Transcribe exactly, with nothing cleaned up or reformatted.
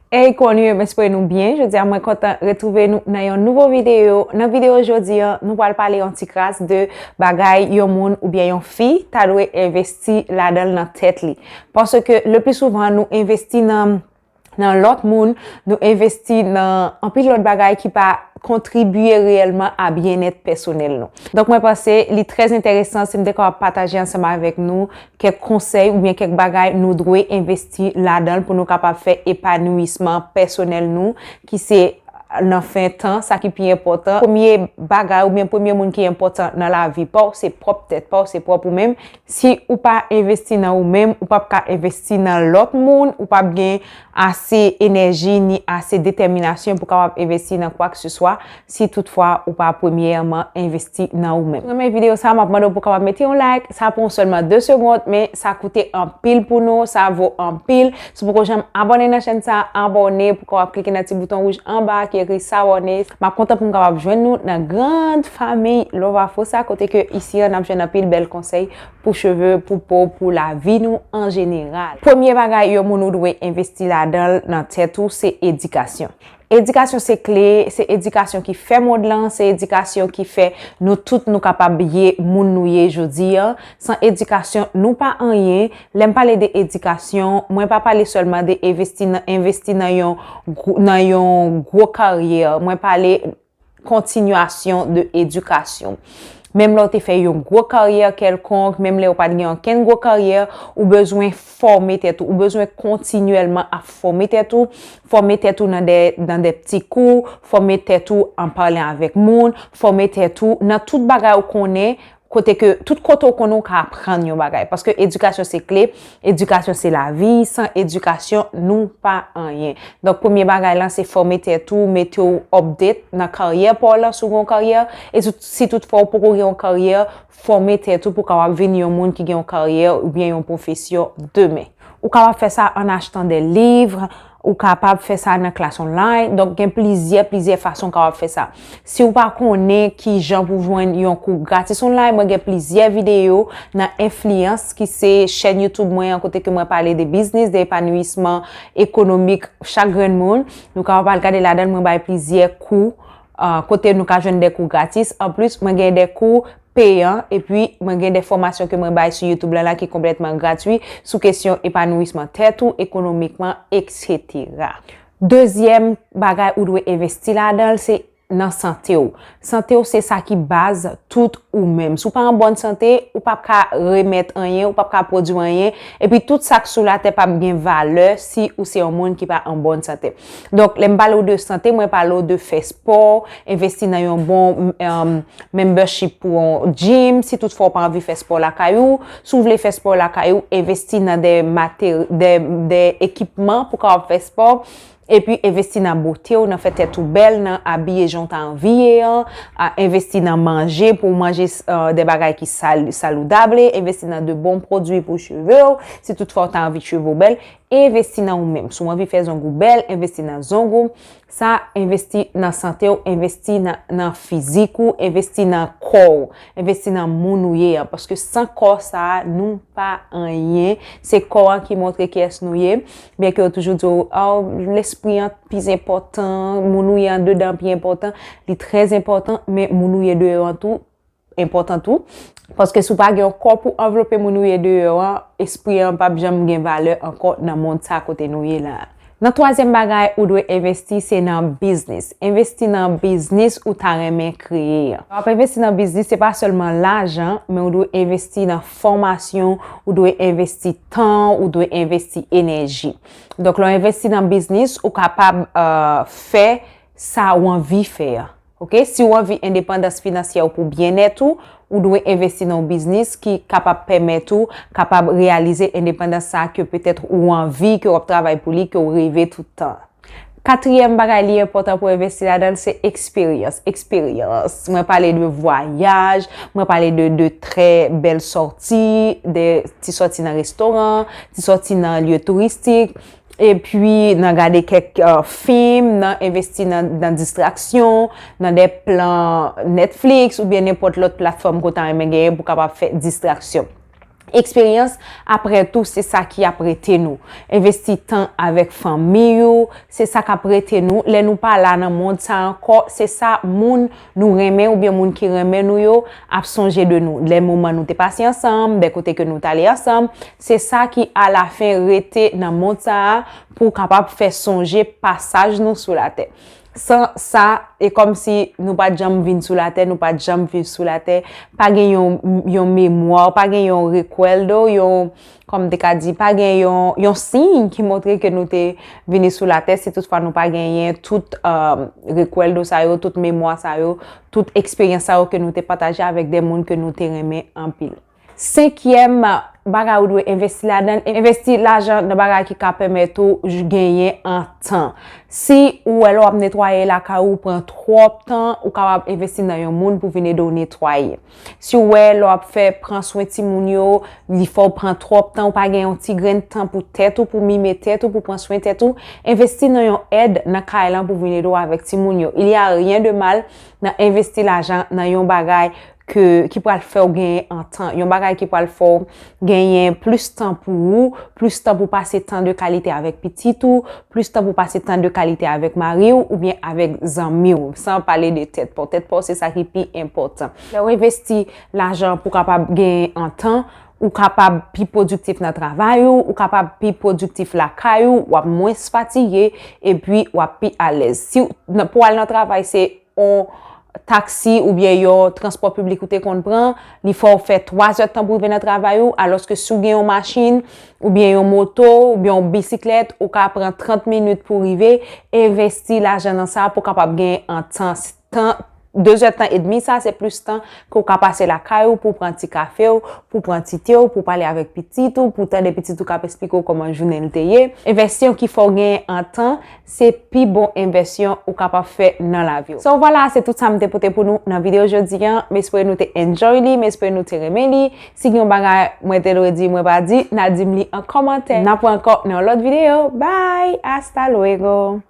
Hey, kòman nou ye? M espere nou byen. Jodi a, mwen kontan retwouve nou nan yon nouvo videyo. Nan videyo jodi a, nou pral pale yon ti kras de bagay yon moun oubyen yon fi ta dwe envesti ladan l nan tèt li. Paske le pli souvan, nou envesti nan, nan lòt moun, nou envesti nan anpil lòt bagay ki pa kontribye reyèlman a byennèt pèsonèl nou. Donk, mwen panse li trè enteresan si m te kapab pataje ansanm avèk nou kèk konsèy oubyen kèk bagay nou dwe envesti ladan l pou nou kapab fè epanouisman pèsonèl nou, ki se nan fen tan, sa ki pi enpòtan. Premye bagay oubyen premye moun ki enpòtan nan lavi pa w, se pwòp tèt pa w, se pwòp ou menm. Si ou pa envesti nan ou menm, ou p ap ka envesti nan lòt moun, ou p ap gen ase enèji ni ase detèminasyon pou kapab envesti nan kwakeseswa si toutfwa ou pa premyèman envesti nan ou menm. Si w renmen videyo sa, m ap mande w pou w kapab mete yon like. Sa pran w sèlman de segonn, men sa koute anpil pou nou, sa vo anpil. Si w poko janm abòne nan chèn sa, abòne pou w kapab klike nan ti bouton wouj anba ki ekri s'abonner. M ap kontan pou m kapab jwenn nou nan grand fanmi Love Afro sa, kote ke isi a n ap jwenn anpil bèl konsèy pou cheve, pou po, pou lavi nou an jeneral. Premye bagay yon moun ou dwe envesti ladan l nan tèt ou, se edikasyon. Edikasyon se kle, se edikasyon ki fè mond lan, se edikasyon ki fè nou tout nou kapab ye moun nou ye jodi a. San edikasyon, nou pa anyen. Lè m pale de edikasyon, mwen pa pale sèlman de envesti nan, envesti nan yon gwo, nan yon gwo karyè. Mwen pale kontinyasyon de edikasyon. Menm lè w te fè yon gwo karyè kèlkonk, menm lè w pa t gen okenn gwo karyè, ou bezwen fòme tèt ou. Ou bezwen kontinyèlman ap fòme tèt ou, fòme tèt ou nan de, nan de pti kou, fòme tèt ou an pale avèk moun, fòme tèt ou nan tout bagay ou konnen, kote ke tout kote w konnen w ka aprann yon bagay. Paske edikasyon se kle, edikasyon se lavi, san edikasyon, nou pa anyen. Donk, premye bagay lan, se fòme tèt ou, mete w update nan karyè pa w lan, si w gen yon karyè, e si, si toutfwa w poko gen yon karyè, fòme tèt ou pou w kapab vin yon moun ki gen yon karyè oubyen yon pwofesyon demen. Ou kapab fè sa an achtan de liv, ou kapab fè sa nan klas online. Donk, gen plizyè, plizyè fason w kapab fè sa. Si w pa konnen ki jan pou jwenn yon kou gratis online, mwen gen plizyè videyo nan Enfliyans, ki se chèn YouTube mwen an, kote ke mwen pale de biznis, de epanouisman ekonomik chak grenn moun. Nou kapab al gade ladan l, mwen bay plizyè kou, ah, kote nou ka jwenn de kou gratis. Anplis, mwen gen de kou peyan, epi mwen gen de fòmasyon ke mwen bay sou YouTube la, la ki konplètman gratwi sou kesyon epanouisman tèt ou, ekonomikman, etsetera. Dezyèm bagay ou dwe envesti ladan l, se nan sante w. Sante w se sa ki baz tout ou menm. Si w pa an bòn sante, ou p ap ka remèt anyen, ou p ap ka pwodui anyen, epi tout sa k sou latè p ap gen valè si ou se yon moun ki pa an bòn sante. Donk, lè m pale w de sante, mwen pale w de fè spò, envesti nan yon bon, um, membership pou yon gym, si toutfwa w pa anvi fè spò lakay ou, si w vle fè spò lakay ou, envesti nan de materi-, de, de ekipman pou kapab fè spò, epi envesti nan bote w, nan fè tèt ou bèl, nan abiye jan w ta anvi ye an, a, envesti nan manje pou w manje, uh, de bagay ki sal-, saludable, envesti nan de bon pwodui pou cheve w, si toutfwa w ta anvi cheve w bèl, envesti nan ou menm. Si w anvi fè zong ou bèl, envesti nan zong ou. Sa, envesti nan sante w, envesti nan, nan fizik ou, envesti nan kò w, envesti nan moun ou ye an. Paske san kò sa a, nou pa anyen. Se kò an ki montre kiyès nou ye. Byenke yo toujou di w, "Ah, lespri an pi enpòtan, moun ou ye andedan pi enpòtan." Li trè enpòtan, men moun ou ye deyò an tou enpòtan tou. Paske si w pa gen yon kò pou anvlope moun ou ye deyò an, espri an p ap janm gen valè ankò nan mond sa kote nou ye la a. Nan twazyèm bagay ou dwe envesti, se nan biznis. Envesti nan biznis ou ta renmen kreye an. W ap envesti nan biznis, se pa sèlman lajan, men ou dwe envesti nan fòmasyon, ou dwe envesti tan, ou dwe envesti enèji. Donk, lè w envesti nan biznis, ou kapab, euh, fè sa w anvi fè an. Oke, si w anvi endepandans finansyè w pou byennèt ou, ou dwe envesti nan yon biznis ki kapab pèmèt ou kapab reyalize endepandans sa a ke petèt ou anvi, ke w ap travay pou li, ke w reve tout tan. Katriyèm bagay li enpòtan pou envesti ladan l, se eksperyans. Eksperyans. Mwen pale de vwayaj, mwen pale de, de trè bèl sòti, de ti sòti nan restoran, ti sòti nan lye touristik. Epi, nan gade kèk, euh, fim, nan envesti nan, nan distraksyon, nan de plan Netflix oubyen nenpòt lòt platfòm ke w ta renmen genyen pou w kapab fè distraksyon. Eksperyans, apre tou, se sa ki ap rete nou. Envesti tan avèk fanmi ou, se sa k ap rete nou. Lè nou pa la nan mond sa ankò, se sa moun nou renmen oubyen moun ki renmen nou yo ap sonje de nou. Lè moman nou te pase ansanm, dè kote ke nou t ale ansanm, se sa ki alafen rete nan mond sa a pou kapab fè sonje pasaj nou sou latè. San sa, e kòmsi nou pa t janm vin sou latè, nou pa t janm viv sou latè, pa gen yon, yon memwa, pa gen yon rekwèldo, yon, kòm te ka di, pa gen yon, yon siy ki montre ke nou te vini sou latè, si toutfwa nou pa genyen tout um, rekwèldo sa yo, tout memwa sa yo, tout eksperyans sa yo ke nou te pataje avèk de moun ke nou te renmen anpil. Senkyèm bagay ou dwe envesti ladan, envesti lajan nan bagay ki ka pèmèt ou genyen an tan. Si ou wè lè w ap netwaye lakay ou pran twòp tan, ou kapab envesti nan yon moun pou vin ede w netwaye. Si w wè lè w ap fè pran swen timoun yo, li fè w pran twòp tan, ou pa gen yon ti grenn tan pou tèt ou, pou mime tèt ou, pou pran swen tèt ou, envesti nan yon èd nan kay lan pou vin ede w avèk timoun yo. Il y a rien de mal nan envesti lajan nan yon bagay ke, ki pral fè w genyen an tan. Yon bagay ki pral fè w genyen plis tan pou ou, plis tan pou pase tan de kalite avèk pitit ou, plis tan pou pase tan de kalite avèk mari w oubyen avèk zanmi w, san pale de tèt pa w. Tèt pa w se sa ki pi enpòtan. Lè w envesti lajan pou kapab genyen an tan, ou kapab pi pwodiktif nan travay ou, ou kapab pi pwodiktif lakay ou, w ap mwens fatige, epi w ap pi alèz. Si w, nan, pou w al nan travay, se yon taksi oubyen yon transpò piblik ou te konn pran, li fè w fè twa zè tan pou rive nan travay ou, alòske si w gen yon machin, oubyen yon moto, oubyen yon bisiklèt, ou ka pran trant minit pou rive, envesti lajan nan sa pou kapab gen an tan, tan, de zè tan edmi, sa se plis tan ke w ka pase lakay ou pou pran ti kafe w, pou pran ti te w, pou pale avèk pitit ou, pou tande pitit ou k ap eksplike w kòman jounen l te ye. Envestyon ki fè w genyen an tan, se pi bon envestyon ou kapab fè nan lavi w. So, vwala, se tout sa m te pote pou nou nan videyo jodi a. M espere nou te enjoy li, m espere nou te renmen li. Si gen yon bagay mwen te dwe di, mwen pa di, n a di m li an kòmantè. N ap wè ankò nan yon lòt videyo. Bye! Hasta luego!